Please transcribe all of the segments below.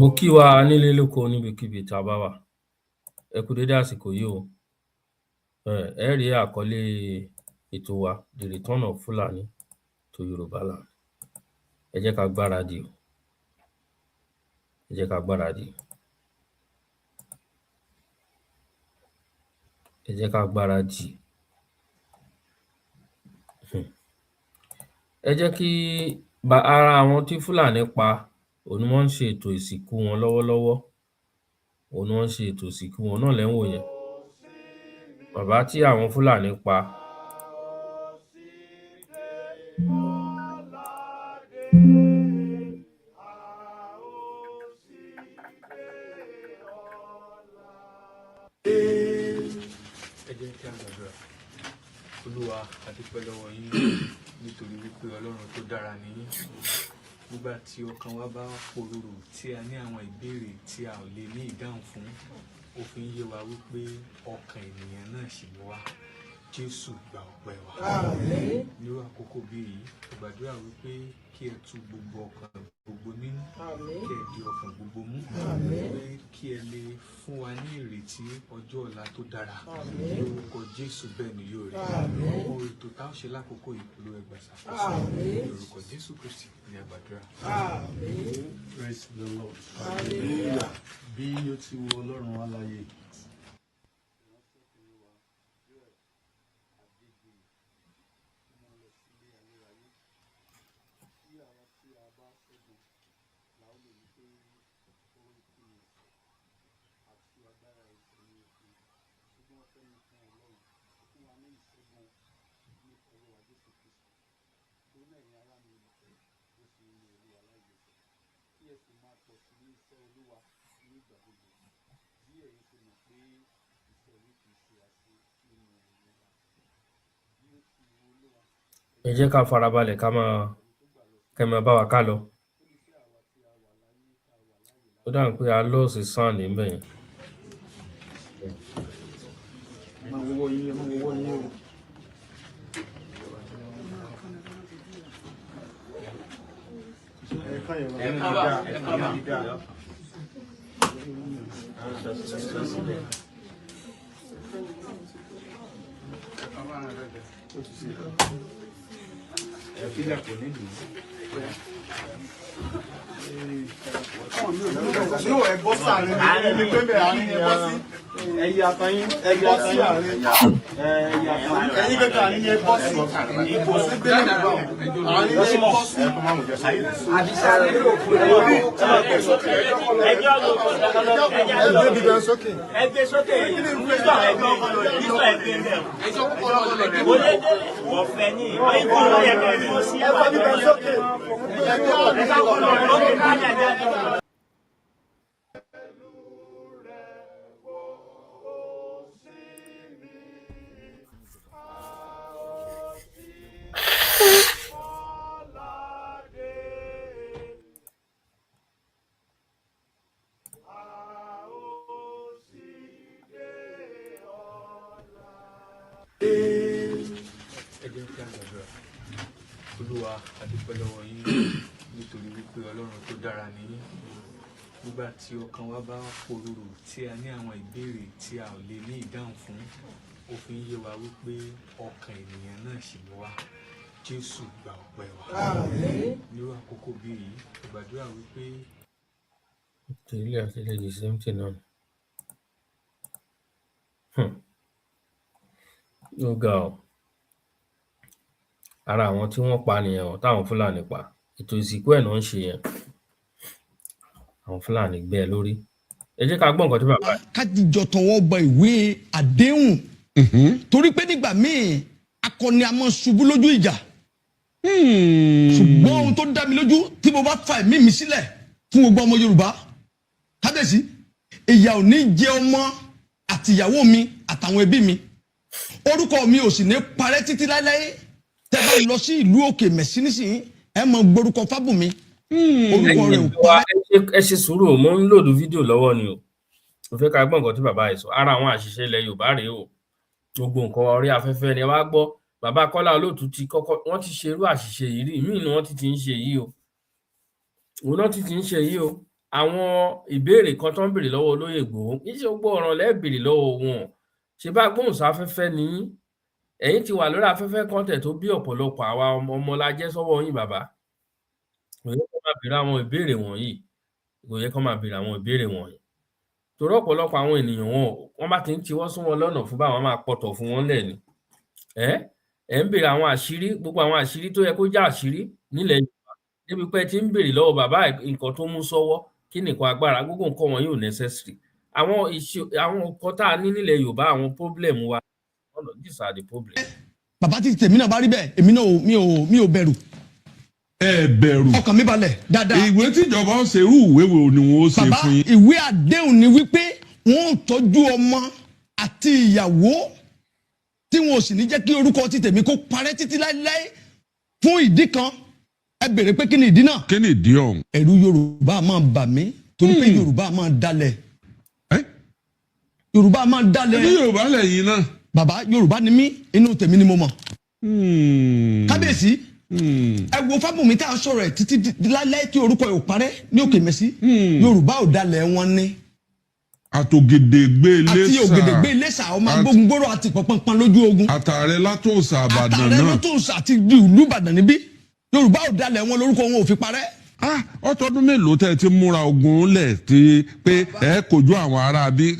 Mo kí wa nílé lóko níbikíbi tá a bá wà. Ẹ kú dédé àsìkò yìí o. Ẹ́ rí àkọlé ètò wa, The Return of Fulani to Yorùbá Land. Ẹ jẹ́ ká gbáradì o, ẹ jẹ́ ká gbáradì, ẹ jẹ́ ká gbáradì. Ẹ jẹ́ kí ara àwọn tí Fúlàní pa òhun ni wọ́n ń ṣe ètò ìsìnkú wọn lọ́wọ́lọ́wọ́. Òhun ni wọ́n ń ṣe ètò ìsìnkú wọn náà lẹ̀ ń wò yẹn. Bàbá tí àwọn Fúlàní pa. Ẹ jẹ́ kí a gbàdúrà. Olúwa, a dúpẹ́ lọ́wọ́ yín nítorí wípé Ọlọ́run tó dára ni yín. Nígbà tí ọkàn wa bá pòrúurú, tí a ní àwọn ìbéèrè tí a ò lè ní ìdáhùn fún, ó fi ń yé wa wípé ọkàn ènìyàn náà ṣì ni wá. Jésù, gba ọpẹ́ wa. Nírú àkókò bí èyí, mo gbàdúrà wípé kí ẹ tú gbogbo ọkàn gbogbo nínú, kí ẹ di ọkàn gbogbo mú, pé kí ẹ lè fún wa ní ìrètí ọjọ́ ọ̀la tó dára. Lórúkọ Jésù, bẹ́ẹ̀ ni yóò rí. Gbogbo ètò tá a ṣe lákòókò yìí, Olúwa, ẹ gbà ṣàkóso. Lórúkọ Jésù Kristi ní a gbàdúrà. Praise the Lord. Bí ó ti wu Ọlọ́run alààyè. Ìránṣẹ́kùnrin wa Joel Adégbòye tí wọ́n lọ sílé ayérayé. Tí àwa tí a bá ṣẹ́gun la ó lè wí pé oró ikú ni ẹ̀ṣẹ̀ àti agbára ẹ̀ṣẹ̀ ní òfin. Ṣùgbọ́n ọpẹ́ ni fún Ọlọ́run ó fún wa ní ìṣẹ́gun nípa Olúwa Jésù Kristi. Torí náà, ẹ̀yin ará mi olùfẹ́, dúró sí inú Olúwa láìyẹsẹ̀, kí ẹ sì máa pọ̀ sí ní iṣẹ́ Olúwa ní ìgbà gbogbo, bí ẹ̀yin ṣe mọ̀ pé iṣẹ́ yín kì í ṣe asán nínú Olúwa. Bí ó ti wu Olúwa. Ẹ jẹ́ ká farabalẹ̀, ká máa kẹ́ máa bá wa ká lọ. Ó ní kí àwa tí a wà láyé tá a wà láàyè Ó dà bíi pé a lost sound níbẹ̀ yẹn. Ẹ máa wọ́wọ́ yín, ẹ máa wọ́wọ́ yín o. Ẹ káyọ̀ Ẹ kábà, ẹ kábà. Ẹ fílẹ̀ kò ní lù ú. No, ẹ bọ́ sáàrin ẹni pé bẹ́ẹ̀ àárín ẹ bọ́ sí. Ẹyí atayín, Ẹ bọ́ sí àárín. ẹyí atayín. Ẹ̀yin gẹ́gẹ́ àárín ẹ bọ́ sí. Kò sí gbélé nígbà àárín ẹ bọ́ sí. Ẹ gbé bíbẹ sókè. Ẹgbẹ́ sókè nígbà ẹgbẹ́ nígbà ẹgbẹ́ bẹ́ẹ̀ o ọ̀fẹ́ ní ìbò ló yẹ kẹ́ ẹ dúró sí. Ẹ bọ́ bíbẹ sókè. Ẹ gbé bíbẹ sókè. Ẹ jẹ́ kí a gbàdúrà. Olúwa, a dúpẹ́ lọ́wọ́ yín nítorí wípé Ọlọ́run tó dára ni yín. Nígbà tí ọkàn wa bá pòrúurú, tí a ní àwọn ìbéèrè tí a ò lè ní ìdáhùn fún, ó fi ń yé wa wípé ọkàn ènìyàn náà ṣì ni wá. Jésù, gba ọpẹ́ wa. Nírú àkókò bí èyí, mo gbàdúrà wípé Tẹ́lẹ̀ àti eléyìí, the same thing náà ni. Ó ga o. Ara àwọn tí wọ́n pa nìyẹn o, táwọn Fúlàní pa. Ètò ìsìnkú ẹ̀ náà ń ṣe yẹn. Àwọn Fúlàní gbẹ́ ẹ lórí. Ẹ jẹ́ ká gbọ́ nǹkan tí bàbá Ká jíjọ tọwọ́ bọ ìwé àdéhùn, torí pé nígbà míì akọni a máa ṣubú lójú ìjà, ṣùgbọ́n ohun tó dá mi lójú, tí mo bá fa ẹ̀mí mi sílẹ̀ fún gbogbo ọmọ Yorùbá, kábíyèsí, ìyà ò ní jẹ ọmọ àtìyàwó mi àtàwọn ẹbí mi. Orúkọ mi ò sì ní parẹ́ títí láéláé. Tẹ́ bá lọ sí ìlú Òkè Mẹ̀sí nísìnyí, ẹ mọ gbórúkọ Fábùnmi, orúkọ rẹ̀ ò parẹ́. Ẹ ṣe sùúrù, mo ń load fídíò lọ́wọ́ ni o. Mo fẹ́ ká gbọ́ nǹkan tí bàbá yìí sọ. Ara àwọn àṣìṣe ilẹ̀ Yorùbá rèé o. Gbogbo nǹkan orí afẹ́fẹ́ ni ẹ wá gbọ́. Bàbá Kọ́lá Olóòtú ti kọ́kọ́, wọ́n ti ṣe irú àṣìṣe yìí rí. Ìmíì ni wọ́n ti ń ṣe yìí o, òun náà ti ń ṣe yìí o. Àwọn ìbéèrè kan tó ń béèrè lọ́wọ́ olóyè Ìgbòho, kì í ṣe gbogbo ọ̀ràn lẹ́ẹ̀ béèrè lọ́wọ́ wọn. Ṣe bá gbóhùnsáfẹ́fẹ́ ni yín, ẹ̀yin ti wà lórí afẹ́fẹ́ kọ́ńtẹ̀ tó bí ọ̀pọ̀lọpọ̀ àwa ọmọ ọmọ la jẹ́ sọ́wọ́ yín. Bàbá, kò yẹ kó máa béèrè àwọn ìbéèrè wọ̀nyí, kò yẹ kó máa béèrè àwọn ìbéèrè wọ̀nyí, torí ọ̀pọ̀lọpọ̀ àwọn ènìyàn wọn, wọ́n bá ti ń tiwọ́ sún wọn lọ́nà fún báwọn máa pọ̀tọ̀ fún wọn lẹ̀ ni. Ẹ ń béèrè àwọn àṣírí, gbogbo àwọn àṣírí tó yẹ kó jẹ́ àṣírí nílẹ̀ Yorùbá, débi pé ẹ ti ń béèrè lọ́wọ́ bàbá nǹkan tó mú sọ́wọ́, kí nìkan agbára, gbogbo nǹkan wọn yóò necessary. Àwọn ìṣe, àwọn nǹkan tá a ní nílẹ̀ Yorùbá, àwọn problem wa, these are the problem. Bàbá, tí tèmi náà bá rí bẹ́ẹ̀, èmi náà mi ò bẹ̀rù. Ẹ bẹ̀rù? Ọkàn mi balẹ̀ dáadáa. Ìwé tíjọba ó ṣe, irú ìwé wo ni wọn ó ṣe Bàbá, fún yín? ìwé àdéhùn ni wípé wọn ò tọ́jú ọmọ àti ìyàwó, tí wọn ò sì ní jẹ́ kí orúkọ ti tèmi kó parẹ́ títí láéláé, fún ìdí kan. Ẹ béèrè pé kí ni ìdí náà? Kí ni ìdí ọ̀hún? Ẹ̀rù Yorùbá máa bà mí, torí pé Yorùbá máa dalẹ̀. Ẹ́? Yorùbá máa dalẹ̀. Ẹbí Yorùbá lẹ́yìn náà. Bàbá, Yorùbá ni mí, inú tèmi ni mo mọ̀. Kábíyèsí, ẹ wo Fábùnmi tá a sọ̀rọ̀ ẹ̀ títí láéláé tí orúkọ ẹ̀ ò parẹ́ ní Òkè Mẹ́sì. Yorùbá ò dalẹ̀ wọn ní. Àtògèdègbè Àti Iléṣà. Ògèdègbè Iléṣà, ọmọ agbógungbòrò àti pọnpọn lójú ogun. Àtàrẹ látòsà Àbàdàn Àtàrẹ náà. lótòsà àti ìlú Ìbàdàn níbí. Yorùbá ò dalẹ̀ wọn, lórúkọ wọn ò fi parẹ́. Ah, ọtọdún mélòó tẹ́ ẹ ti múra ogun lẹ̀ tí pé ẹ kojú àwọn ará bí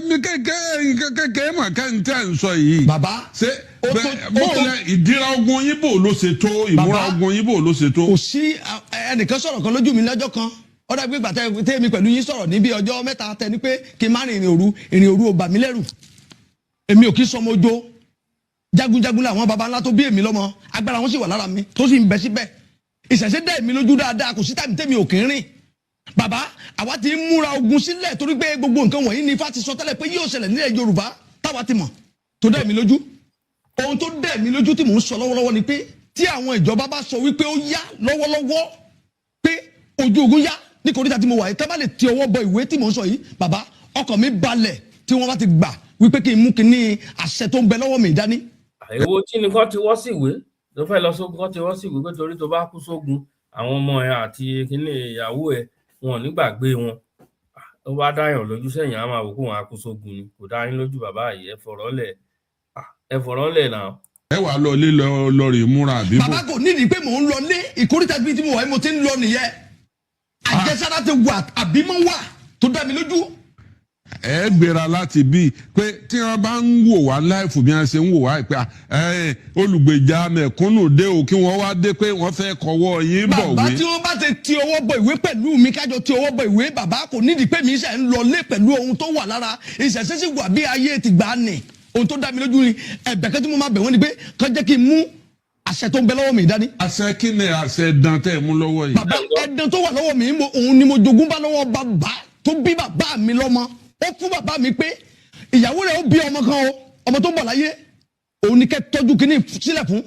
mi kékeré kékeré mọ̀ kẹ́hìn tẹ́ ń sọ yìí? Bàbá, Ṣé ó bó lẹ ìdíra ogun yín, bò ló ṣe tó ìmúra Bàbá, ogun yín, bò ló ṣe tó? Kò sí ẹnìkan sọ̀rọ̀ kan lójú mi lọ́jọ́ kan, ó dàbí ìgbà tẹ́mi pẹ̀lú yín sọ̀rọ̀ níbi ọjọ́ 3, tẹ ní pé kí n má rìn ìrìn òru. Ìrìn òru ò bà mí lẹ́rù. Èmi ò kí sọmọ ojo. Jagunjagun làwọn baba ńlá tó bí èmi lọ́mọ, agbára wọn sì wà lára mi tó sì ń bẹ síbẹ̀. Ìṣẹ̀ṣẹ̀ dẹ́ mi lójú dáadáa, kò sí tàbí tẹ́mi ò kí ń rìn. Bàbá, àwa ti ń múra ogun sílẹ̀, torí pé gbogbo nǹkan wọ̀nyí ni Ifá ti sọ tẹ́lẹ̀ pé yóò ṣẹlẹ̀ nílẹ̀ Yorùbá táwa ti mọ̀, tó dẹ́ mi lójú. Ohun tó dẹ́ mi lójú tí mò ń sọ lọ́wọ́lọ́wọ́ ni pé tí àwọn ìjọba bá sọ wípé ó yá lọ́wọ́lọ́wọ́, pé ojú ogun yá ní kòríta tí mo wà yìí, tá bá lè ti ọwọ́ bọ ìwé tí mò ń sọ yìí, bàbá, ọkàn mi balẹ̀ tí wọ́n bá ti gbà wípé kí n mú kíní àṣẹ tó ń bẹ lọ́wọ́ mi dání. Èwo tí ni kán ti wọ́ sí ìwé tó fẹ́ lọ sógun, kán ti wọ́ sí ìwé pé torí tó bá kú sógun, àwọn ọmọ ẹ àti kíní ìyàwó ẹ, wọn ò ní gbàgbé wọn. Ó bá dáyàn lójú sẹ́yìn, á máa wò kó wọn á kú sógun ni. Kò dá yín lójú, bàbá yìí? Ẹ fọ̀rọ̀ lẹ̀, ẹ fọ̀rọ̀ lẹ̀ náà. Ẹ wàá lọ ilé lọ rè múra àbí bò? Bàbá, kò nídìí pé mò ń lọ lé. Ìkóríta bíi tí mo wà yìí, mo ti ń lọ nìyẹn. Àjẹsára ti wà, àbímọ wà tó dá mi lójú. Ẹ gbéra láti bí pé tí wọn bá ń wò wá láìfù bí wọn ṣe ń wò wá pé olùgbèjà mẹ̀kúnnù dé o, kí wọn wá dé pé wọn fẹ́ kọ́wọ́ yín Bàbá, bọ̀wé. tí wọ́n bá ti ti ọwọ́ bọ ìwé pẹ̀lú mi, kájọ ti ọwọ́ bọ ìwé, bàbá, kò nídìí pé mi ṣe ń lọ lé pẹ̀lú ohun tó wà lára. Ìṣẹ̀ṣẹ̀ sì wà bí ayé ti gbà á nì. Ohun tó dá mi lójú ni ẹ̀bẹ̀ kan tí mo máa bẹ̀ wọ́n ni pé kán jẹ́ kí n mú àṣẹ tó ń bẹ lọ́wọ́ mi dání. Àṣẹ kí ni? Àṣẹ dán tẹ́ ẹ mú lọ́wọ́ yìí? Bàbá, ẹdun tó wà lọ́wọ́ mi, òun ni mo jogún bá lọ́wọ́ bàbá tó bí bàbá mi lọ́mọ. Ó fún bàbá mi pé ìyàwó rẹ̀ ó bí ọmọ kan o, ọmọ tó ń bọ̀ láyé, òun ni kẹ́ tọ́jú kínní sílẹ̀ fún.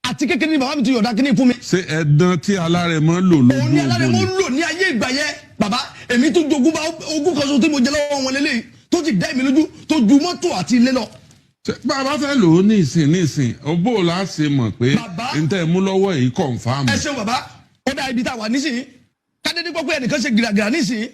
Àti kékeré ni bàbá mi ti yọ̀ọ̀dá kínní fún mi. Ṣé ẹdán tí alárẹ̀mọ lò lójú Òun ni alárẹ̀mọ ogun ni? lò ní ayé ìgbà yẹn. Bàbá, èmi tó jogún bá ogún kan ṣoṣo tí mo jẹ lọ́wọ́ wọn lélẹ́yìí, tó ti dá èmi lójú, tó ju mọ́tò àti ilé lọ. Ṣé bàbá fẹ́ lò ó ní ìsìn ní ìsìn, bó o la ṣe mọ̀ pé Bàbá. n tẹ́ ẹ mú lọ́wọ́ yìí confirm? Ẹ ṣeun, bàbá. Ó dá ibi tá a wà nísìnyí, kádédé gbọ́ pé ẹnìkan ṣe gìràgìrà nísìnyí,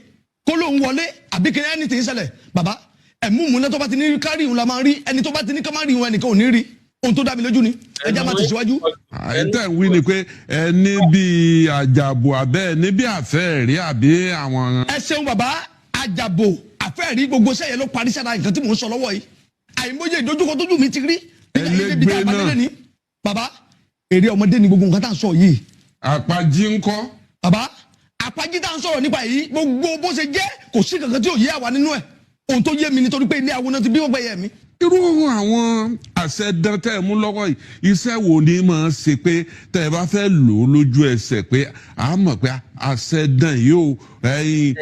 kó lóun wọlé àbí kí ẹni tí ń ṣẹlẹ̀. Bàbá, ẹ̀mú múná tó bá ti ní kárí òun la máa rí. Ẹni tó bá ti ní ká má rí òun, ẹnìkan ò ní rí. Ohun tó dá mi lójú ni. Ẹ já máa tẹ̀síwájú. Àìtẹ́ ń wí ni pé ẹ ní bíi àjàbò àbẹ́ ẹ ní bí àfẹ́ẹ̀rí àbí àwọn. Ẹ ṣeun, bàbá. Àjàbò, àfẹ́ẹ̀rí, gbogbo sẹ́yẹ ló parí sára nǹkan tí mò ń sọ lọ́wọ́ yìí. Àìmọye ìdojúkọ tójú mi ti rí nígbà yìí débi tá a bá Ẹlẹgbẹ́ délé ni. Bàbá, èrè ọmọdé ni gbogbo nǹkan tá à ń sọ yìí. Àpàjì ńkọ́? Bàbá, àpájí tá à ń sọ̀rọ̀ nípa yìí, gbogbo bó ṣe jẹ́, kò sí kankan tí ò yé àwa nínú ẹ̀. Ohun tó yé mi nítorí pé ilé awo náà ti bí wọ́n gbẹ̀yẹ mi. Irú àwọn àṣẹ dán tẹ́ ẹ mú lọ́wọ́ yìí, iṣẹ́ wo ni máa ṣe pé tẹ́ ẹ bá fẹ́ lò ó lójú ẹsẹ̀ pé a mọ̀ pé àṣẹ dán yìí ó ẹyin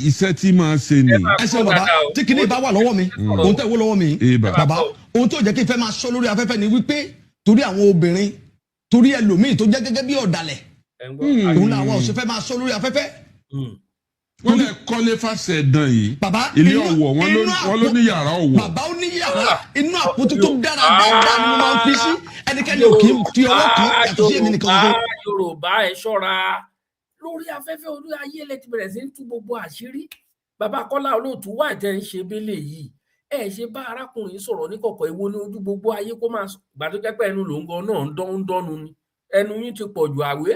iṣẹ́ tí máa ṣe nìyí? Ẹ ṣeun, bàbá. Tí kinní bá wà lọ́wọ́ mi, ohun tẹ́ wo lọ́wọ́ mi, Ibà. bàbá, ohun tó jẹ́ kí n fẹ́ máa sọ lórí afẹ́fẹ́ ni wípé torí àwọn obìnrin, torí ẹlòmíì tó jẹ́ gẹ́gẹ́ bí ọ̀dàlẹ̀, Ẹ ń gbọ́. òun làwọn ò ṣe fẹ́ máa sọ lórí afẹ́fẹ́. Wọ́n lè kọ́lé fàṣẹ dán yìí. Bàbá, Ilé ọ̀wọ̀ wọn ló ní yàrá ọ̀wọ̀. Bàbá, ó ní yàrá inú àpótí tó dára dáadáa ni mo máa ń fi sí. Ẹnikẹ́ni ò kì í fi ọwọ́ kan yàtọ̀ sí èmi nìkan ṣoṣo. Yorùbá, ẹ ṣọ́ra. Lórí afẹ́fẹ́ orí ayé lẹ ti bẹ̀rẹ̀ sí ń tú gbogbo àṣírí. Bàbá Kọ́lá Olóòtú, wà tẹ́ ń ṣe bẹ́lẹ̀ yìí, ẹ ṣe bá arákùnrin sọ̀rọ̀ ní kọ̀kọ̀? Èwo ní ojú gbogbo ayé kó máa gbà tó jẹ́ pé ẹnu lòún gan náà ń dán ń dọ́nu ni? Ẹnu yín ti pọ̀ jù, àwé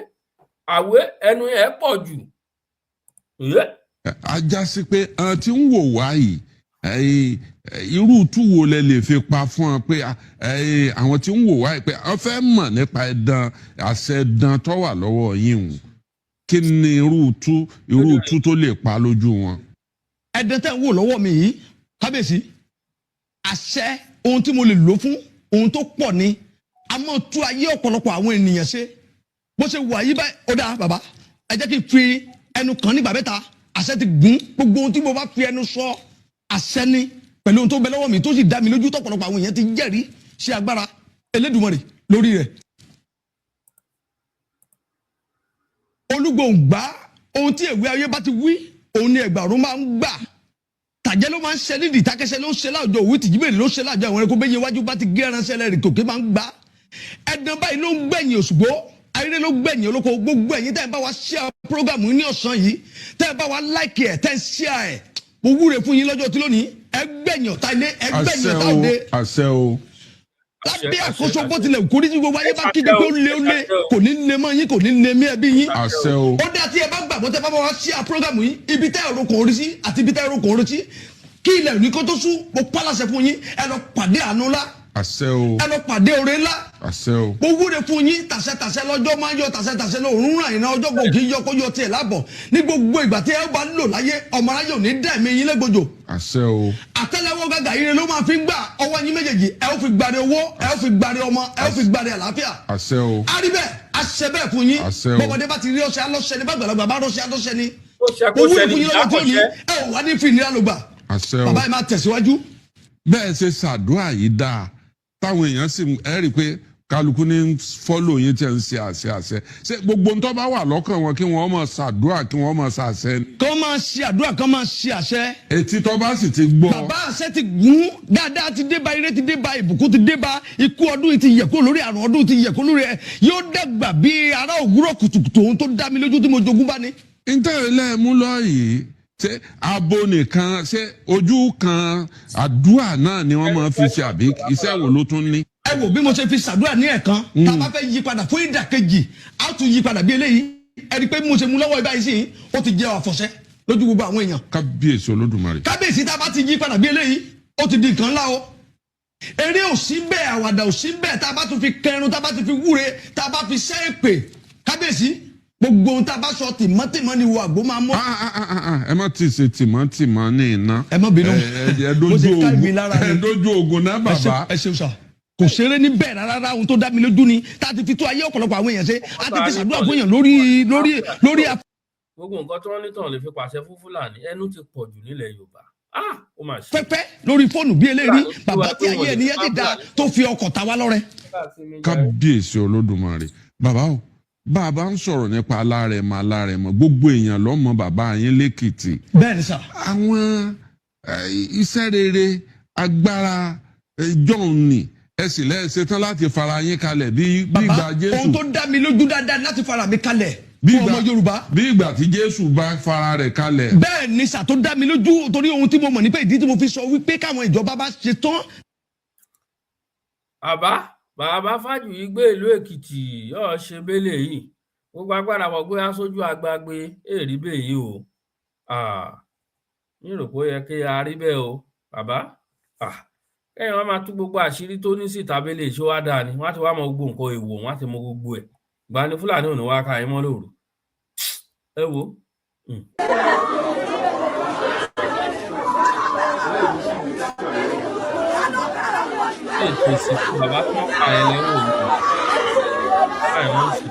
àwé, ẹnu yẹn pọ̀ jù. A já sí pé àwọn tí ń wò wá yìí, irú tú wo lẹ lè fi pa fún ọ pé àwọn tí ń wò wá yìí pé wọ́n fẹ́ mọ̀ nípa ẹ̀dán àṣẹ ẹ̀dán tó wà lọ́wọ́ yín o, kí ni irú tú tó lè pa lójú wọn? Ẹ̀dán tẹ́ ń wò lọ́wọ́ mi yìí, kábíyèsí, àṣẹ ohun tí mo lè lò fún ohun tó pọ̀ ni. A máa tú ayé ọ̀pọ̀lọpọ̀ àwọn ènìyàn ṣe. Bó ṣe wà yí báyìí, ó dáa bàbá, ẹ jẹ́ kí n fi ẹnu kàn nígbà mẹ́ta. Àṣẹ ti gùn. Gbogbo ohun tí mo bá fi ẹnu sọ, àṣẹ ni, pẹ̀lú ohun tó bẹ lọ́wọ́ mi tó sì dá mi lójú, tọ̀pọ̀lọpọ̀ àwọn èèyàn ti jẹ́rìí sí agbára Elédùmarè lórí rẹ̀. Olúgbòǹgbà, ohun tí èwe ayé bá ti wí, òun ni ẹgbàrún máa ń gbà. Tàjẹ́ ló máa ń ṣe nídìí, tákẹ́sẹ́ ló ń ṣe láwùjọ, òwú tìjíbèrè ló ń ṣe láwùjọ àwọn ẹranko. Bẹ́yẹ iwájú bá ti gé ẹranṣẹ́ lẹ́rìí kòkè máa ń gbà. Ẹ̀dán báyìí ló ń gbẹ̀yìn Òṣùgbó, ayé ló gbẹ̀yìn olóko. Gbogbo ẹ̀yin tẹ́ ẹ bá wa share program ní ọ̀sán yìí, tẹ́ ẹ bá wa like ẹ̀, tẹ́ ẹ share ẹ̀, mo wúre fún yín lọ́jọ́ tí lónìí, ẹ gbẹ̀yìn ọ̀tá ilé, ẹ gbẹ̀yìn ọ̀tá òde. Àṣẹ o. Lábẹ́ àkóso bó tilẹ̀ kórí tí gbogbo ayé bá kígbe pé ó lé, ó lé, kò ní lé mọ́ yín, kò ní lé mí ẹbí yín. Àṣẹ o. Ó dá tí ẹ bá gbàgbọ́, tẹ́ bá bá wa share program yìí, ibi tẹ́ ẹ̀rọ kò rí sí àti ibi tẹ́ ẹ̀rọ kò rí sí, kí ilẹ̀ ní kó tó sú, mo pálàṣẹ fún yín, ẹ lọ pàdé àánú ńlá. Àṣẹ o. Ẹ lọ pàdé oore ńlá. Àṣẹ o. Mo wúre fún yín, tàṣẹtàṣẹ lọ́jọ́ máa ń yọ, tàṣẹtàṣẹ lóòrùn ràn iná ọjọ́ kò kí yọ kó yọ tiẹ̀ lábọ̀. Ní gbogbo ìgbà tí ẹ bá ń lò láyé, ọmọ aráyé ò ní dá ẹ̀mí yín légbodò. Àṣẹ o. Àtẹ́lẹwọ́ gàgà ire ló máa fi ń gbà. Ọwọ́ yín méjèèjì, ẹ ó fi gbàre owó, ẹ ó fi gbàre ọmọ, ẹ ó fi gbàre àlàáfíà. Àṣẹ o. A rí bẹ́ẹ̀, a ṣe bẹ́ẹ̀ fún yín. Àṣẹ o. Bọ́mọdé bá ti rí ọṣẹ alọ́ṣẹ ni, bá gbàlagbà bá rọ́ṣẹ alọ́ṣẹ ni. Ó ṣe Mo kó wúre ṣe ní fún yín lọ́jọ́ tí ò ní, ìdákọ̀ṣẹ́. ẹ ò wá ní fi ìnira lò gbà. Àṣẹ o. Bàbá yìí máa tẹ̀síwájú. Bẹ́ẹ̀ ṣe ṣàdúrà yìí dáa, táwọn èèyàn sì ẹ rí i pé kálukú ní follow yín tí ẹ ń ṣe àṣẹ àṣẹ. Ṣé gbogbo ń tó bá wà lọ́kàn wọn kí wọ́n máa ṣàdúrà, kí wọ́n máa ṣàṣẹ ni? Kán máa ṣe àdúrà, kán máa ṣe àṣẹ. Etí tó bá sì ti gbọ́. Bàbá, àṣẹ ti gún. Dáadáa ti dé bá, ire ti dé bá, ìbùkún ti dé bá, ikú ọdún yìí ti yẹ kó lórí, àrùn ọdún ti yẹ kó lórí ẹ. Yóò dàgbà bí ará òwúrọ̀ kùtùkùtù. Ohun tó dá mi lójú tí mo jogún bá ní. Nítorí lẹ́ẹ̀mú lọ yìí, ṣé abo nìkan, ṣé ojú kan àdúrà náà ni wọ́n máa fi ṣe, àbí iṣẹ́ wo ló tún ní? Ẹ wò bí mo ṣe fi ṣàdúrà ní ẹ̀kan. Tá a bá fẹ́ yí padà fún ìdàkejì, á tún yí padà bí eléyìí. Ẹ rí i pé bí mo ṣe mú lọ́wọ́ ibà yìí sí, ó ti jẹ́ àfọ̀ṣẹ́ lójú gbogbo àwọn èèyàn. Kábíyèsí Olódùmarè. Kábíyèsí, tá a bá ti yí padà bí eléyìí, ó ti di nǹkan ńlá o. Eré ò sí bẹ́ẹ̀, àwàdà ò sí bẹ́ẹ̀. Tá a bá tún fi kẹrun, tá a bá tún fi wúre, tá a bá fi ṣẹ́ èpè, kábíyèsí, gbogbo ohun tá a bá sọ, tìmọ́tìmọ́ ni wo àgbo máa mọ́. Ah, ah, ah, ah, ẹ má ti ṣe tìmọ́tìmọ́ ní iná. Ẹ má bínú. Ẹ Bó ṣe dójú ká mi ogun lára ni. Ẹ dójú ogun náà, bàbá. Ẹ ṣeun sà. Kò ṣeré ní bẹ́ẹ̀ rárá. Ohun tó dá mi lójú ni tá a ti fi tó ayé ọ̀pọ̀lọpọ̀ àwọn èèyàn ṣe, a ti fi ṣàdúrà fún èèyàn lórí Gbogbo nǹkan tí wọ́n ní tàn lè fi pàṣẹ fún Fúlàní, ẹnu ti pọ̀ jù nílẹ̀ Yorùbá. Ah, ó mà ṣe. Afẹ́fẹ́ lórí fóònù bí eléyìí, bàbá tí ayé ẹni yẹn ti da tó fi ọkọ̀ ta wá lọ́rẹ. Kábíyèsí Olódùmarè. Bàbá o, bàbá ń sọ̀rọ̀ nípa alárẹ̀mọ, alárẹ̀mọ, gbogbo èèyàn lọ́mọ bàbá yín lẹ́kìtì. Bẹ́ẹ̀ ni sà. Àwọn iṣẹ́ rere agbára john ni ẹ sì lẹ́ẹ̀ṣẹ̀ tán láti fara yín kalẹ̀ bí Bàbá, ìgbà Jésù. ohun tó dá mi lójú dáadáa láti fara mi kalẹ̀ Bí fún ọmọ Yorùbá. Bí ìgbà tí Jésù bá fara rẹ̀ kalẹ̀. Bẹ́ẹ̀ ni sà, tó dá mi lójú, torí ohun tí mo mọ̀ ní pé ìdí tí mo fi sọ wípé káwọn ìjọba bá ṣe tán. Bàbá, bàbá Fájuyì gbé ìlú Èkìtì yóò ṣe bẹlẹ yìí, gbogbo agbára wọn gbé aṣojú àgbàgbé èrí bẹ́ẹ̀ yìí o. Ah, mi rò pé ó yẹ kí a rí bẹ́ẹ̀ o, bàbá. Ah, kẹ́yìn wọn máa tú gbogbo àṣírí tó ní síta bẹ́lẹ̀, ṣó wá dáa ni? Wọ́n á ti wá mọ gbogbo nǹkan èèwọ̀, wọ́n á ti mọ gbogbo ẹ̀ gbà ní Fúlàní ò ní wá ká yín mọ́ lóru. Ẹ wo. Ètò ìsìnkú bàbá tí wọ́n pa ẹ lẹ́wọ̀n yìí báyìí wọ́n sì.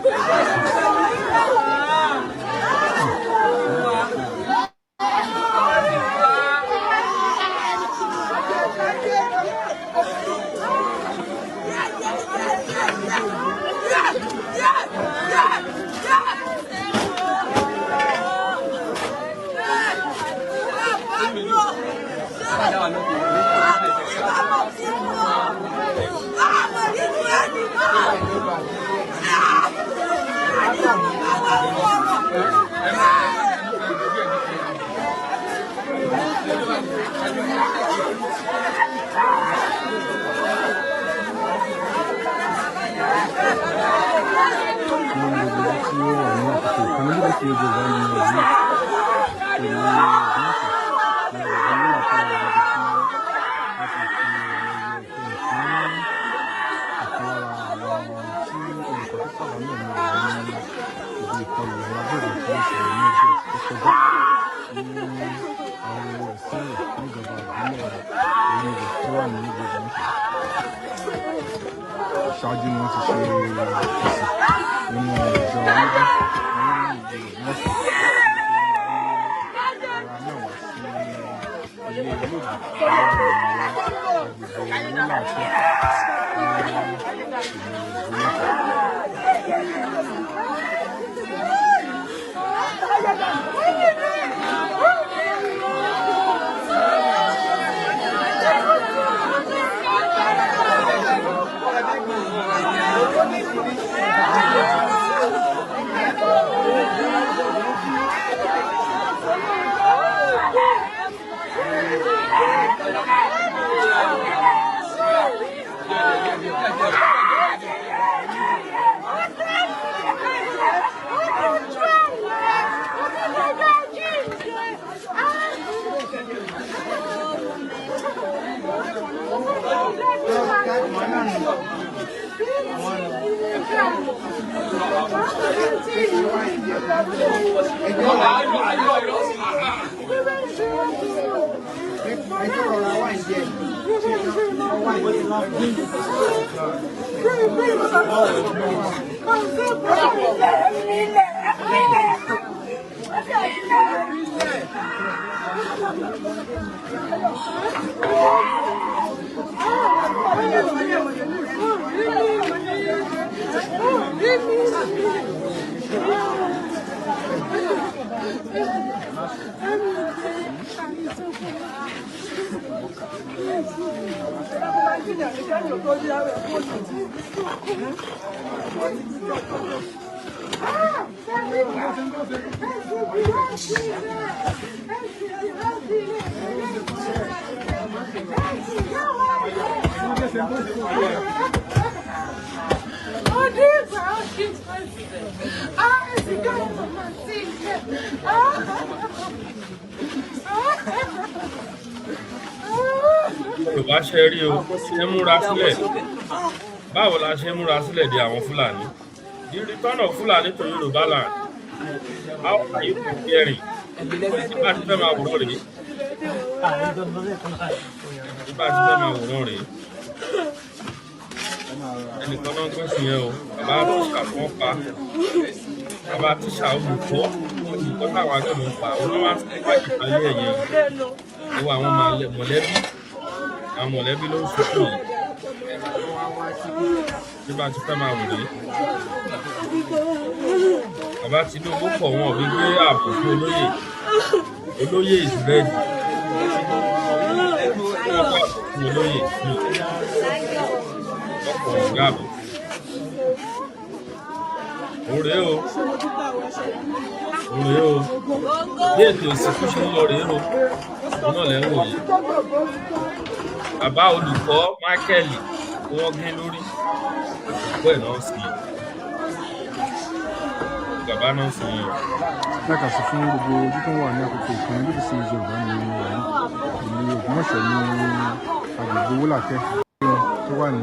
Yorùbá ní ọ̀hún ìlú Ògbómọ̀ṣọ́ ní agbègbè Owólàfẹ́, níbi tí wọ́n ti fi ayẹyẹ ìkẹyìn fún ọ̀kan lára àwọn tí olùkọ́ tó pàdánù ẹ̀mí rẹ̀ ní ibi ìkọlù àwọn agbébọn tí ó ṣẹlẹ̀ ní ọjọ́ tó kọjá ní àwọn ìsẹ́yìn níjọba ìbílẹ̀ Oríire tó wà ní ìlú Ògbómọ̀ṣọ́. Ṣáájú ni wọ́n ti ṣe ìsìn nínú ìjọ Onídìí ní ìlú Ògbómọ̀ṣọ́, ara náà wá sí ilé olóògbé tó wà ní agbègbè Owólàfẹ́ ní ìlú Ògbómọ̀ṣọ́. Yorùbá, ṣe rí o, ṣe ń múra sílẹ̀? Báwo la ṣe ń múra sílẹ̀ de àwọn Fúlàní? The return of Fúlàní to Yorùbá land, how are you preparing? Nígbà tí fẹ́ máa wòrán rèé, nígbà tí fẹ́ máa wòrán rèé, ẹnìkan náà ń pín sí yẹn o. Bàbá tíṣà tó ń pa, bàbá tíṣà, olùkọ́, olùkọ́ táwọn akẹ́kọ̀ọ́ ń pa, òun náà wá sí wájú ìpàlẹ́ ẹ̀yẹ o. Wo àwọn mọ̀lẹ́bí, àwọn mọ̀lẹ́bí ló ń sunkún yìí. Nígbà tí fẹ́ máa wò rèé, bàbá Tinubu kọ̀, wọn ò fi gbé ààbò fún olóyè. Olóyè is ready. Wọ́n gbé ààbò fún olóyè, wọ́n kọ̀, wọ́n gbé ààbò. Òun rèé o, òun rèé o. Bí ètò ìsìnkú ṣe ń lọ rèé o, òun náà lẹ́ ń wò yìí. Bàbá olùkọ́ Michael tí wọ́n gé lórí, òkú ẹ̀ náà sí bàbá náà sí yẹn. Lákàsí fún gbogbo ojú tó ń wà ní àkókò. Ìkànnì BBC Yorùbá ní wà ní ìlú Ògbómọ̀ṣọ́ ní agbègbè Owólàkẹ́, tó wà ní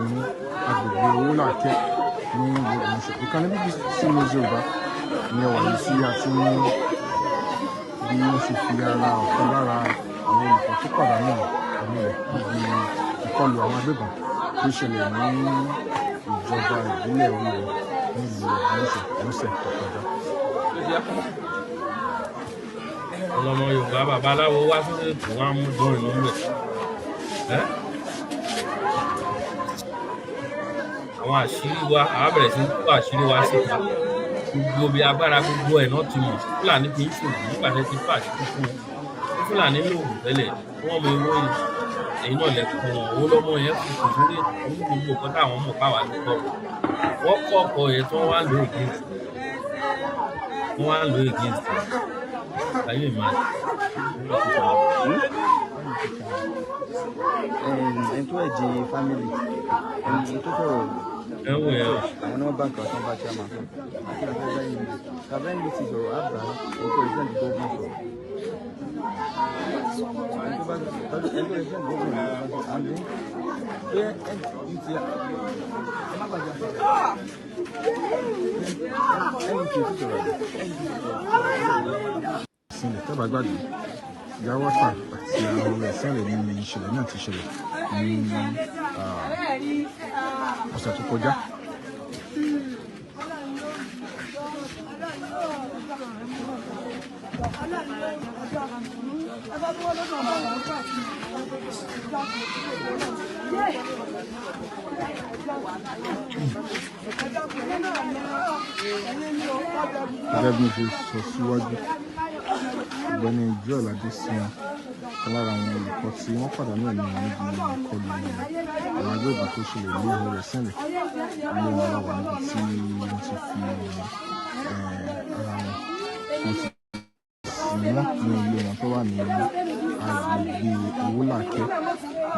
agbègbè Owólàkẹ́ ní ìlú Ògbómọ̀ṣọ́. Ìkànnì BBC Yorùbá ní ẹwà yìí sí àti bí wọ́n ṣe fi ara ọ̀kan lára àwọn olùkọ́ tó pàdánù ẹ̀mí rẹ̀ níbi ìkọlù àwọn agbébọn tó ṣẹlẹ̀ ní ìjọba ìbílẹ̀ Oríire nílùú Ògbómọ̀ṣọ́ lọ́sẹ̀ tó kọjá. Ọlọmọ Yorùbá, babaláwo wá sórí ètò, wọn á mú dùn inú rẹ ẹ. Àwọn àṣírí wa, àá bẹ̀rẹ̀ sí ní tú àṣírí wa síta. Gbogbo bí agbára gbogbo ẹ̀ náà ti mọ̀, Fúlàní fi ń ṣògùn. Nígbà tí ti fà àṣírí fún wọn, tí Fúlàní lóògùn tẹ́lẹ̀, wọ́n mọ ewé èyí náà lẹ́kọ̀ọ́ wọn. Owó lọ́mọ yẹn fi kò sórí ètò ní gbogbo nǹkan táwọn mọ̀ báwa ló kọ́ wọ́n kọ́ ọkọ̀ yẹn tí wọ́n wá lò against, wọ́n wá lò against ẹ̀. Can you imagine? Ẹni tó ẹ̀jẹ̀ family, ẹni tó sọ̀rọ̀. Ẹ ń wò yẹn o. Àwọn náà bá nǹkan tó ń bá chairman sọ àti àfẹ́ bẹ́ẹ̀ ni tàbí ẹni tí sọ̀rọ̀ àbá ẹni tó represent government sọ̀rọ̀, ẹni tó bá ẹni tó represent government ló bá sọ, and then pé NUT ẹ má bàjẹ́, NUT ti sọ̀rọ̀, NUT sọ̀rọ̀. Sílẹ̀ tẹ́ bá gbàgbé, ìyá Wáfà àti àwọn ọmọ rẹ̀ sẹ́lẹ̀ ní ìṣẹ̀lẹ̀ náà ti ṣẹlẹ̀ ní ọ̀sẹ̀ tó kọjá. Gẹ́gẹ́ bí mo ṣe sọ síwájú, Ọ̀gbẹ́ni Joel Adesina, ọ̀kan lára àwọn olùkọ́ tí wọ́n pàdánù ẹ̀mí wọn níbi ìkọlù àwọn agbébọn tó ṣẹlẹ̀ ní Ahoro Sẹ́lẹ̀, ilé wọn la wà níbi tí wọ́n ti fi ara wọn tí wọ́n ti sìn wọ́n ní ilé wọn tó wà ní agbègbè Owólàkẹ́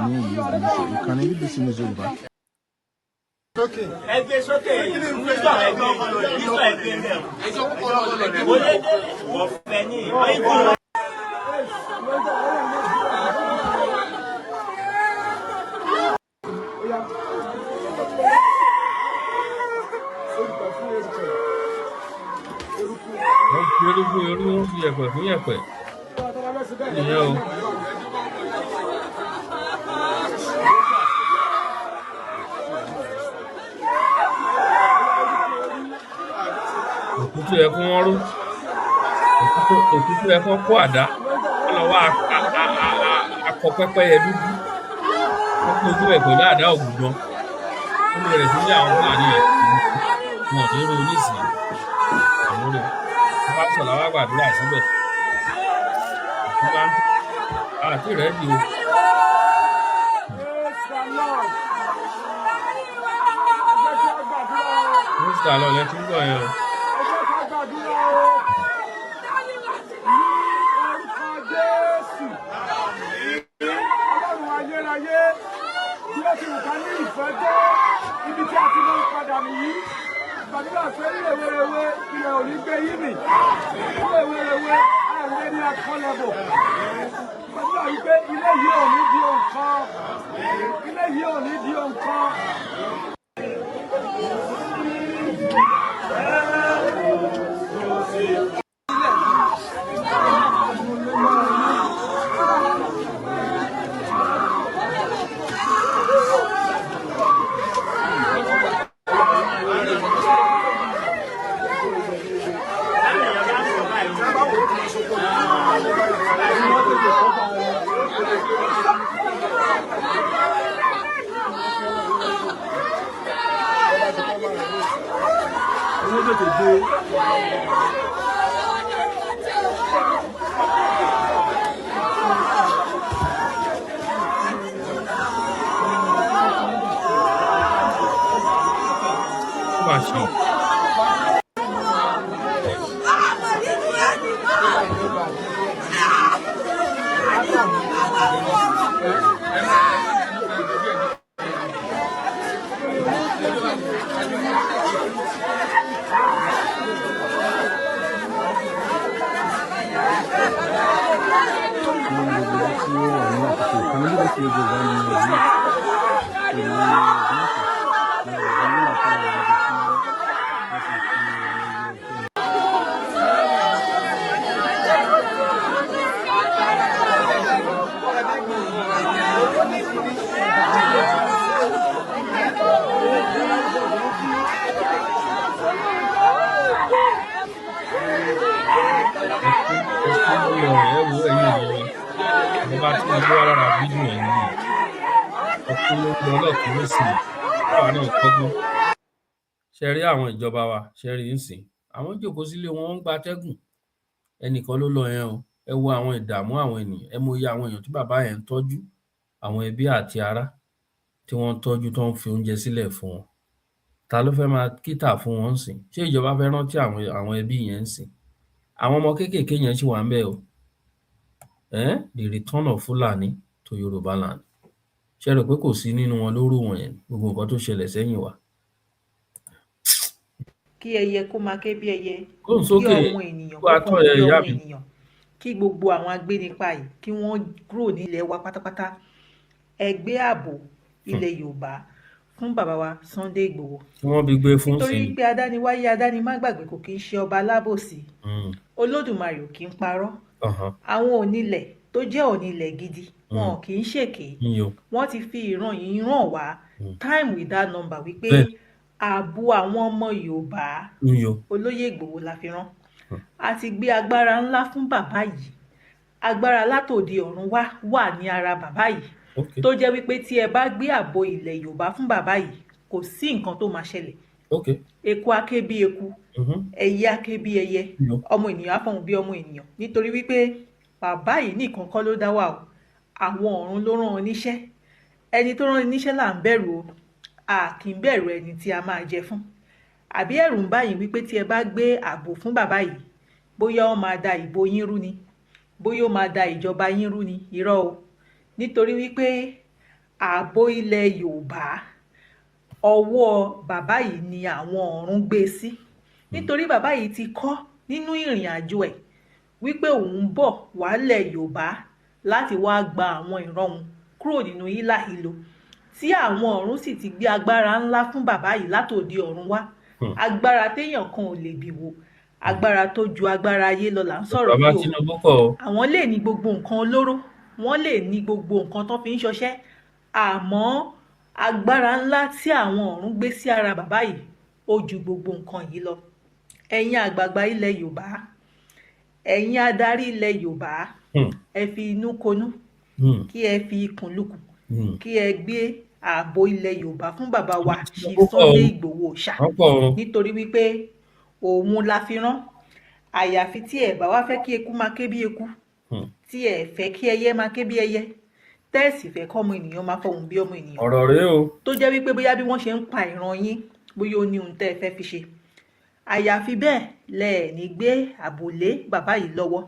ní ìlú Ògbómọ̀ṣọ́. Ìkànnì BBC News Yorùbá. Ẹ gbé sókè nígbà ẹjọ́ nígbà ẹgbẹ́ bẹ́ẹ̀. Ọ̀fẹ́ ní ìbọn. Wọ́n fi eré fún eré, wọ́n fi yẹ̀pẹ̀ fún yẹ̀pẹ̀ nìyẹn o. Òkú tó yẹ kí wọ́n ró, òkú tó yẹ kí wọ́n kó àdá, wọ́n lọ wá akọ pẹ́pẹ́yẹ dúdú, wọ́n kó ojú ẹ̀ pẹ̀lú àdá ògùdán, wọ́n bẹ̀rẹ̀ sí ní àwọn Fúlàní yẹn, wọn ò ní ro nísìnyí, àwọn rò wọ́n bá sọ̀rọ̀ wá gbàdúrà síbẹ̀, òkú bá ń tó àti rẹ̀ di o. Mínísítà lọ lẹ tí ń gbọ́ yẹn o. Ọlọ́run ayérayé, bí ó ti wù ká ní ìfẹ́ tó, ibi tí a ti mú padà nìyí. Gbàdúrà pé ní rèwerèwe, ilẹ̀ ò ní gbé yín mì. Ní rèwerèwe, àìlè ní akọ́lẹ̀bò. Gbàdúrà wípé ilé yìí ò ní di nǹkan, ilé yìí ò ní di nǹkan. Owó tètè dé. Ó mà ṣe o. Ní gbogbo ibi tí ó wà ní àkókò, ìkànnì BBC News Yorùbá ní ìlú ìlú Ògbómọ̀ṣọ́ ní ọ̀gá Owólàkẹ́ wà níbi tí wọ́n ti fi ayẹyẹ ìkẹyìn. Ẹ kú lórí ọ̀rọ̀ ẹ wo, ẹ̀yin ènìyàn wa, mo bá tí mo gbé wá lára fídíò ẹ̀ nìyí. Ọkùn ló ń lọ lọ́tùn lósì, káwa náà kọ́gbọ́n. Ṣe rí àwọn ìjọba wa, ṣe rí ń sìn, àwọn jókòó sílé wọn, wọ́n ń gbatẹ́gùn. Ẹnìkan ló lọ yẹn o. Ẹ wo àwọn ìdààmú àwọn ènìyàn, ẹ mọye àwọn èèyàn tí bàbá yẹn ń tọ́jú, àwọn ẹbí àti ará tí wọ́n ń tọ́jú, tó ń fi oúnjẹ sílẹ̀ fún wọn. Ta ló fẹ́ máa kítà fún wọn ńsìn? Ṣé ìjọba fẹ́ rántí àwọn ẹbí yẹn ńsìn? Àwọn ọmọ kéékèèké yẹn ṣì wà ńbẹ̀ o. The return of Fulani to Yoruba land, ṣé ẹ rò pé kò sí nínú wọn ló rò wọ̀nyẹn? Gbogbo nǹkan tó ṣẹlẹ̀ sẹ́yìn wa. Kí ẹyẹ kó máa ké bí ẹyẹ, Gbóhùn kí sókè. ọmọ ènìyàn Kó kó atọ́ fọhùn ẹ bí ìyá ọmọ mi. ènìyàn, kí gbogbo àwọn agbénipa yìí, kí wọ́n kúrò nílẹ̀ wa pátápátá. Ẹ gbé ààbò ilẹ̀ Yorùbá fún bàbá wa Sunday Ìgbòho, Tí wọ́n bí gbé fún nítorí sí. pé adániwáyé adánimágbàgbé kò kí ń ṣe ọba alábòsí. Olódùmarè ò kí ń parọ́. Àwọn onílẹ̀ tó jẹ́ onílẹ̀ gidi, wọn ò kì í ṣèké. Iyò. Wọ́n ti fi ìran yìí ràn wá time without number wípé ààbò àwọn ọmọ Yorùbá, olóyè Ìgbòho la fi rán. A ti gbé agbára ńlá fún bàbá yìí. Agbára látòde ọ̀run wá wà ní ara bàbá yìí, tó jẹ́ wípé tí ẹ bá gbé ààbò ilẹ̀ Yorùbá fún bàbá yìí, kò sí nǹkan tó máa ṣẹlẹ̀. Eku á ké bí eku, ẹyẹ á ké bí ẹyẹ, ọmọ ènìyàn á fọhùn bí ọmọ ènìyàn, nítorí wípé bàbá yìí nìkan kọ́ ló dá wà o, àwọn ọ̀run ló rán ọ níṣẹ́. Ẹni tó rán ni níṣẹ́ là ń bẹ̀rù o, a kì í bẹ̀rù ẹni tí a máa jẹ fún. Àbí ẹ̀rù ń bá yín wípé tí ẹ bá gbé ààbò fún bàbá yìí, bóyá ó máa da ìbò yín rú ni, bóyá ó máa da ìjọba yín rú ni? Irọ́ o, nítorí wípé ààbò ilẹ̀ Yorùbá, ọwọ́ bàbá yìí ni àwọn ọ̀run gbé sí, nítorí bàbá yìí ti kọ́ nínú ìrìn àjò ẹ̀ wípé òun ń bọ̀ wálẹ̀ Yorùbá láti wáá gba àwọn ìran òun kúrò nínú hílàhílo, tí àwọn ọ̀run sì ti gbé agbára ńlá fún bàbá yìí látòde ọ̀run wá, agbára téèyàn kan ò lè bì wò, agbára tó ju agbára ayé lọ là ń sọ̀rọ̀ Bàbá yìí o. Tinubu kọ́ o. Àwọn lè ní gbogbo nǹkan olóró, wọ́n lè ní gbogbo nǹkan tó fi ń ṣọṣẹ́, àmọ́ agbára ńlá tí àwọn ọ̀run gbé sí ara bàbá yìí, ó ju gbogbo nǹkan yìí lọ. Ẹ̀yin àgbààgbà ilẹ̀ Yorùbá, ẹ̀yin adarí ilẹ̀ Yorùbá, ẹ fi inú konú, kí ẹ fi ikùn lukùn, kí ẹ gbé ààbò ilẹ̀ Yorùbá fún bàbá wa Chief Tinubu kọ́ o. Sunday Ìgbòho Òòṣà, Wọ́n pọ̀ o. nítorí wípé òun la fi rán. Àyàfi tí ẹ bá wá fẹ́ kí eku máa ké bí eku, tí ẹ fẹ́ kí ẹyẹ máa ké bí ẹyẹ, tẹ́ ẹ sì fẹ́ kọ́mọ ènìyàn máa fọhùn bí ọmọ ènìyàn, Ọ̀rọ̀ rèé o. tó jẹ́ wípé bóyá bí wọ́n ṣe ń pa ìran yín, bóyá ó ní ohun tẹ́ ẹ fẹ́ fi ṣe, àyàfi bẹ́ẹ̀ lẹ ẹ̀ ní gbé ààbò lé bàbá yìí lọ́wọ́.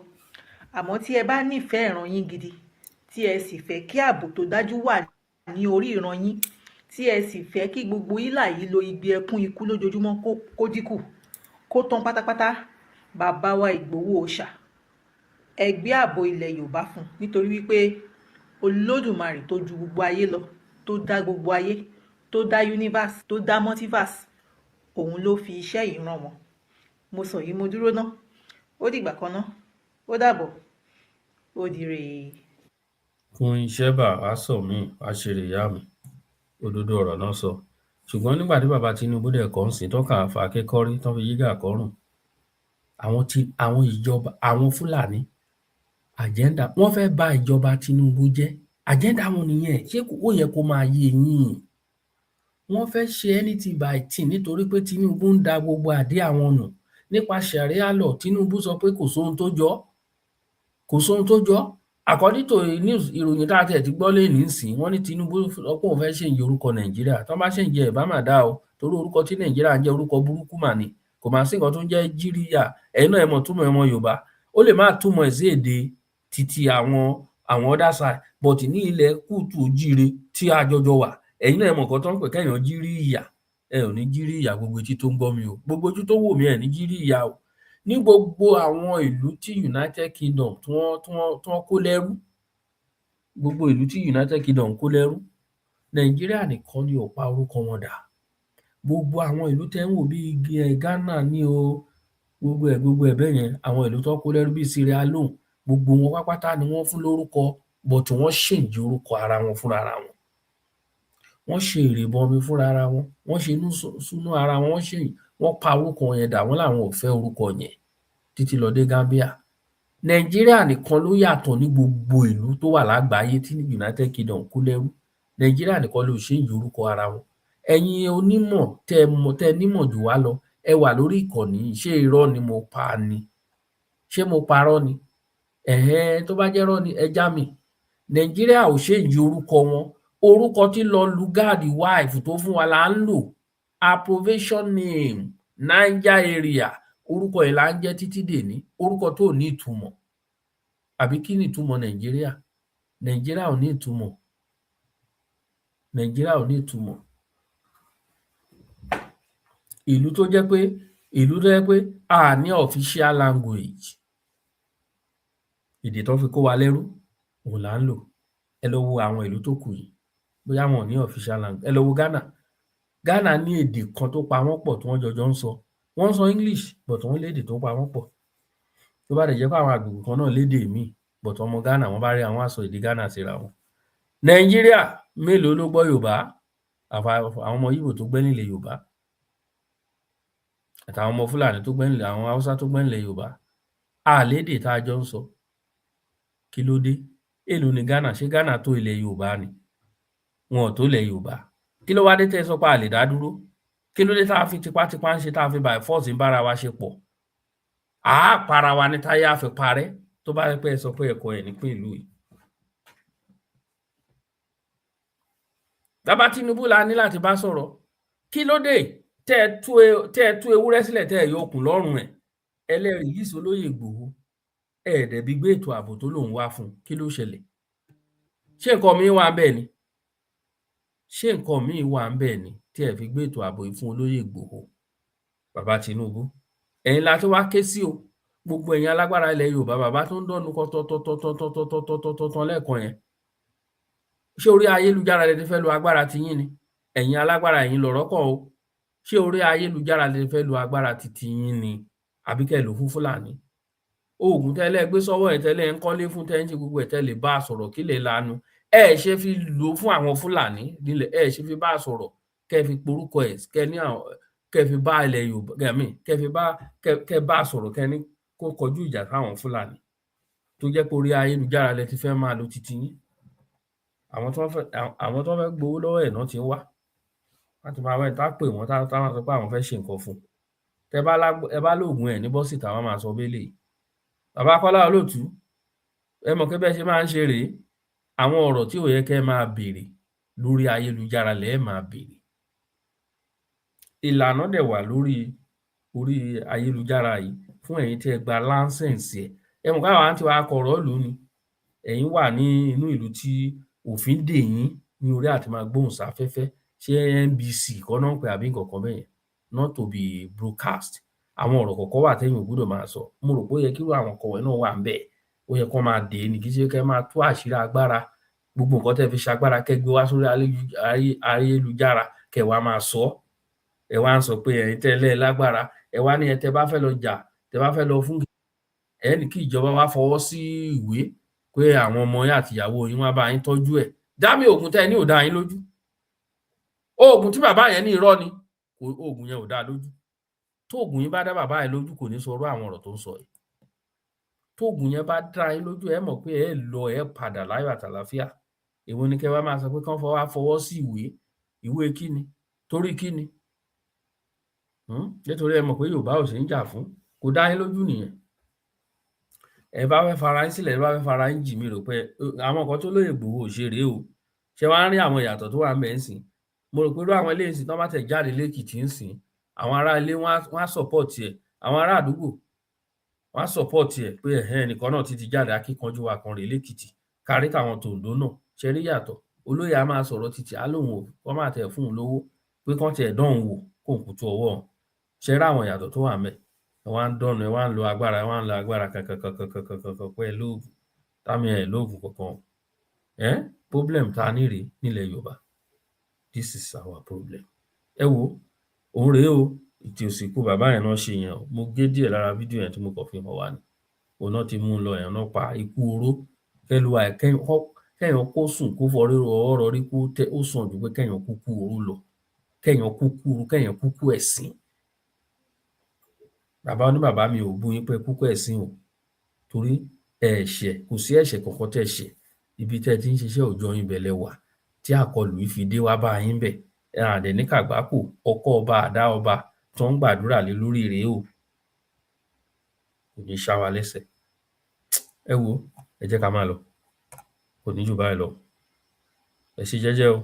Àmọ́ tí ẹ bá nífẹ̀ẹ́ ìran yín gidi, tí ẹ sì fẹ́ kí ààbò tó dájú wà ní orí ìran yín, tí ẹ sì fẹ́ kí gbogbo hílà yìí lo igbe ẹkún ikú lójoojúmọ́ kó dínkù, kó tán pátápátá, bàbá wa Ìgbòho Òòṣà, ẹ gbé ààbò ilẹ̀ Yorùbá fún un, nítorí wípé Olódùmarè tó ju gbogbo ayé lọ, tó dá gbogbo ayé, tó dá universe, tó dá multiverse, òun ló fi iṣẹ́ yìí rán wọn. Mo sọ yìí, mo dúró ná. Ó dìgbà kan ná, ó dàbọ̀, ó dire. Kún iṣẹ́ bà á sọ míì á ṣeré ìyá mi. Òdodo ọ̀rọ̀ náà sọ, ṣùgbọ́n nígbà tí bàbá Tinubu dẹ̀ kọ́ ńsìn tán kàn fàáké kọ́rí, tán fi yígà kọ́rùn, àwọn tí àwọn ìjọba àwọn Fúlàní, agenda wọ́n fẹ́ ba ìjọba Tinubu jẹ́, agenda wọn nìyẹn. Ṣé ó yẹ kó máa yé yín? Wọ́n fẹ́ ṣe anything by thing, nítorí pé Tinubu ń da gbogbo àdí àwọn nù nípa Sharia law. Tinubu sọ pé kò sóhun tó jọ, kò sóhun tó jọ. According to news, ìròyìn tá a tiẹ̀ ti gbọ́ lénìí ńsìnyí, wọ́n ní Tinubu sọ pé òun fẹ́ change orúkọ Nàìjíríà. Tán bá change ẹ̀, ìbá mà dáa o, torí orúkọ tí Nàìjíríà ń jẹ́, orúkọ burúkú mà ni. Kò mà sí nǹkan tó ń jẹ́ jíríyà. Ẹ̀yin náà ẹ mọ̀ túmọ̀ ẹ̀, ọmọ Yorùbá. Ó lè má túmọ̀ ẹ̀ sí èdè titi àwọn other side, but ní ilẹ̀ kúùtù òjíire tí a jọjọ wà, ẹ̀yin náà ẹ mọ̀ nǹkan tó ń pè kéèyàn jírí ìyà. Ẹ ò ní jírí ìyà, gbogbo etí tó ń gbọ́ mi o, gbogbo ojú tó wò mí, ẹ ní jírí ìyà o. Ní gbogbo àwọn ìlú tí United Kingdom tí wọ́n kó lẹ́rú, gbogbo ìlú tí United Kingdom kó lẹ́rú, Nàìjíríà nìkan ni ò pa orúkọ wọn dà. Gbogbo àwọn ìlú tẹ́ ń wò bíi Ghana ní o, gbogbo ẹ̀ bẹ́yẹn, àwọn ìlú tán kó lẹ́rú bíi Sierra Leone, gbogbo wọn pátápátá ni wọ́n fún lórúkọ, but wọ́n change orúkọ ara wọn fúnra ra wọn. Wọ́n ṣe ìrìbọmi fúnra ara wọn, wọ́n ṣe súná ara wọn, wọ́n ṣe, wọ́n pa orúkọ yẹn dà, wọ́n láwọn ò fẹ́ orúkọ yẹn, títí lọ dé Gambia. Nàìjíríà nìkan ló yàtọ̀ ní gbogbo ìlú tó wà lágbàáyé tí United Kingdom kó lẹ́rú. Nàìjíríà nìkan ló change orúkọ ara wọn. Ẹ̀yin onímọ̀ tẹ́ ẹ mọ̀, tẹ́ ẹ nímọ̀ jù wá lọ, ẹ wà lórí ìkànnì yìí, ṣé irọ́ ni mo pa ni? Ṣé mo parọ́ ni? Tó bá jẹ́ irọ́ ni, ẹ já mi. Nàìjíríà ò change orúkọ wọn. Orúkọ tí Lord Lugard wife tó fún wa là ń lò, appropriation name, Niger area. Orúkọ yìí là ń jẹ́ títí dèní, orúkọ tó ní ìtumọ̀. Àbí kí ni ìtumọ̀ Nàìjíríà? Nàìjíríà ò ní ìtumọ̀. Nàìjíríà ò ní ìtumọ̀. Ìlú tó jẹ́ pé Ìlú tó jẹ́ pé a à ní official language, èdè tán fi kó wa lẹ́rú òhun là ń lò. Ẹ lọ wo àwọn ìlú tó kù yìí, bóyá wọn ò ní official language. Ẹ lọ wo Ghana. Ghana ní èdè kan tó pa wọ́n pọ̀ tí wọ́n jọjọ ń sọ. Wọ́n ń sọ English, but wọ́n lédè tó pa wọ́n pọ̀. Tó bá dẹ̀ jẹ́ pé àwọn agbègbè kan náà lédè míì, but ọmọ Ghana, wọ́n bá ríra wọn, wọ́n á sọ èdè Ghana síra wọn. Nàìjíríà, mélòó ló gbọ́ Yorùbá? Àwọn ọmọ Íbò tó gbé nílẹ̀ Yorùbá àtàwọn ọmọ Fúlàní tó gbé nílẹ̀, àwọn Haúsá tó gbé nílẹ̀ Yorùbá, a à lédè tá a jọ ń sọ. Kí ló dé? Èló ni Ghana? Ṣé Ghana tó ilẹ̀ Yorùbá ni? Wọn ò tó ilẹ̀ Yorùbá. Kí ló wá dé tẹ́ ẹ sọ pé a lè dá dúró? Kí ló dé tá a fi tipátipá ń ṣe, tá a fi by force ń bára wa ṣe pọ̀? À á para wa ní táyé á fi parẹ́, tó bá jẹ́ pé ẹ sọ pé ẹ kọ ẹ̀ nípín ìlú yìí. Bàbá Tinubu la ní láti bá sọ̀rọ̀. Kí ló dé tẹ́ ẹ tú ewúrẹ́ sílẹ̀, tẹ́ ẹ yọ okùn lọ́rùn ẹ̀? Ẹ lẹ́ release olóyè Ìgbòho, ẹ ẹ̀ dẹ̀ bí gbé ètò ààbò tó lóun wá fún un. Kí ló ṣẹlẹ̀? Ṣé nǹkan míì wà ńbẹ̀ ni? Ṣé nǹkan míì wà ńbẹ̀ ni tí ẹ fi gbé ètò ààbò yìí fún olóyè Ìgbòho? Bàbá Tinubu, ẹ̀yin la tún wá ké sí o. Gbogbo ẹ̀yin alágbára ilẹ̀ Yorùbá, bàbá tó ń dọ́nu kọ́tọ́tọ́tọ́tọ́tọ́tọ́tọ́ lẹ́ẹ̀kan yẹn, ṣé orí ayélujára lẹ ti fẹ́ lo agbára tiyín ni? Ẹ̀yin alágbára, ẹ̀yin lọ̀rọ̀ kàn o. Ṣé orí ayélujára lẹ ti fẹ́ lo agbára tiyín ni, àbí kẹ́ ẹ lò fún Fúlàní? Oògùn tẹ́ lẹ́ gbé sọ́wọ́ ẹ̀, tẹ́ lẹ́ ń kọ́lé fún, tẹ́ ń ṣe gbogbo ẹ̀, tẹ́ lè bá a sọ̀rọ̀ kílẹ̀ lanu, ẹ ṣe fi lò ó fún àwọn Fúlàní nílẹ̀? Ẹ ṣe fi bá a sọ̀rọ̀, kẹ́ fi porúkọ ẹ̀, kẹ́ ní àwọn, kẹ́ fi bá ilẹ̀ Yorùbá, kẹ́ fi bá, kẹ́ bá a sọ̀rọ̀, kẹ́ ní kó kọjú ìjà sáwọn Fúlàní, tó jẹ́ pé orí ayélujára lẹ ti fẹ́ máa lo titi yín? Àwọn tó fẹ́ gbowó lọ́wọ́ ẹ̀ náà ti ń wá láti máa wá ẹni tá pè wọ́n, tá máa sọ pé àwọn fẹ́ ṣe nǹkan fún un. Tẹ bá ẹ bá lóògùn ẹ̀ ní bọ́ síta, wọ́n máa sọ bélè. Bàbá Kọ́lá Olóòtú, ẹ mọ̀ pé bẹ́ẹ̀ ṣe máa ń ṣe rèé. Àwọn ọ̀rọ̀ tí ò yẹ kẹ́ ẹ máa béèrè lórí ayélujára lẹ́ ẹ̀ máa béèrè. Ìlànà dẹ̀ wà lórí orí ayélujára yìí fún ẹ̀yin tí ẹ gba license ẹ̀. Ẹ mọ̀ pé àwa ń tiwa akọ̀rọ̀ ìlú ni. Ẹ̀yin wà ní inú ìlú tí òfin dè yín ní orí àti máa gbóhùn sáfẹ́fẹ́. Ṣé NBC kọ́ ná ń pè é, àbí nǹkan kan bẹ́yẹn, not to be broadcast? Àwọn ọ̀rọ̀ kọ̀ọ̀kan wà téèyàn ò gbọ́dọ̀ máa sọ. Mo rò pé ó yẹ kírú àwọn nǹkan wọ̀nyí náà wà ńbẹ̀. Ó yẹ kán máa dè é ni, kì í ṣe kẹ́ máa tú àṣírí agbára, gbogbo nǹkan tẹ́ fi ṣagbára, kẹ́ gbé wá sórí ayélujára, kẹ́ wá máa sọ. Ẹ wá ń sọ pé ẹ̀yin tẹ́ lẹ́ lágbára, ẹ wá ní ẹ tẹ́ bá fẹ́ lọ jà, tẹ́ bá fẹ́ lọ fún ẹ ní kí ìjọba wá fọwọ́ sí ìwé pé àwọn ọmọ yín àti ìyàwó yín wá bá yín tọ́jú ẹ̀. Dámì, oògùn tẹ́ ẹ ní ò dá yín lójú. Oògùn tí bàbá yẹn ní irọ́ ni, oògùn yẹn ò dá lójú. Tóògùn yín bá dá bàbá yẹn lójú, kò ní sọ irú àwọn ọ̀rọ̀ tó ń sọ yìí. Tóògùn yẹn bá dá yín lójú, ẹ mọ̀ pé ẹ lọ, ẹ padà láyọ̀ àtàlàáfíà. Èwo ni kẹ́ wá máa sọ pé kán fọwọ́ fọwọ́ sí ìwé? Ìwé kíni? Torí kíni? Nítorí ẹ mọ̀ pé Yorùbá ò ṣe ń jà fún, kò dá yín lójú nìyẹn. Ẹ bá fẹ́ fara yín sílẹ̀, ẹ bá fẹ́ fara yín jì, mí rò pé àwọn nǹkan tó lóye Ìgbòho ò ṣe rèé o. Ṣé wàá rí àwọn ìyàtọ̀ tó wà ńbẹ̀ ńsìn? Mo rò pé irú àwọn eléyìí ńsìn, tán bá tẹ̀ jáde lÉkìtì ńsìn, àwọn ará ilé wọn á support ẹ̀, àwọn ará àdúgbò wọn á support ẹ̀ pé ẹ̀hẹ́n, ẹnìkan náà ti ti jáde, akíkanjú wa kan rèé lÉkìtì. Kárí tàwọn tòǹdó náà, ṣe rí yàtọ̀? Olóyè á máa sọ̀rọ̀ títì, á lóun ò kán má tiẹ̀ fún òun lówó, pé kán tiẹ̀ dán òun wò, kóun kú tó ọwọ́ òun. Ṣe rí àwọn ìyàtọ̀ tó wà ńbẹ̀? Ẹ wá ń dọ́nu, ẹ wá ń lo agbára, ẹ wá ń lo agbára kankankankankankan pé ẹ lóògùn támi, ẹ lóògùn kankan o. Problem tá a ní rèé nílẹ̀ Yorùbá. This is our problem. Ẹ wò ó, òun rèé o. Ètò ìsìnkú bàbá yẹn náà ṣe yẹn o. Mo gé díẹ̀ lára fídíò yẹn tí mo kàn fi hàn wá ni. Òun náà ti mú un lọ yẹn náà pa ikú oró kẹlùwà. Kẹ́yàn kó sùn, kó fọrí ọwọ́ rọrí kó tẹ, ó sàn ju pé kẹ́yàn kúkú oró lọ, kẹ́yàn kúkú kẹ́yàn kúkú ẹ̀sín. Bàbá oníbàbá, mi ò bú yín pé kúkú ẹ̀sín o, torí ẹ̀ṣẹ̀, kò sí ẹ̀ṣẹ̀ kankan tẹ́ ṣẹ̀. Ibi tẹ́ ẹ ti ń ṣiṣẹ́ òòjọ́ yín, ibẹ̀ lẹ wà tí àkọlù yìí fi dé wá bá yín bẹ̀. Ẹ àdẹ̀ ní kàgbákò ọkọ́ ọba, àdá ọba tó ń gbàdúrà lé lórí rèé o, kò ní ṣá wa lẹ́sẹ̀. Ẹ wò ó, ẹ jẹ́ ká máa lọ, kò ní jù báyìí lọ. Ẹ ṣe jẹ́jẹ́ o.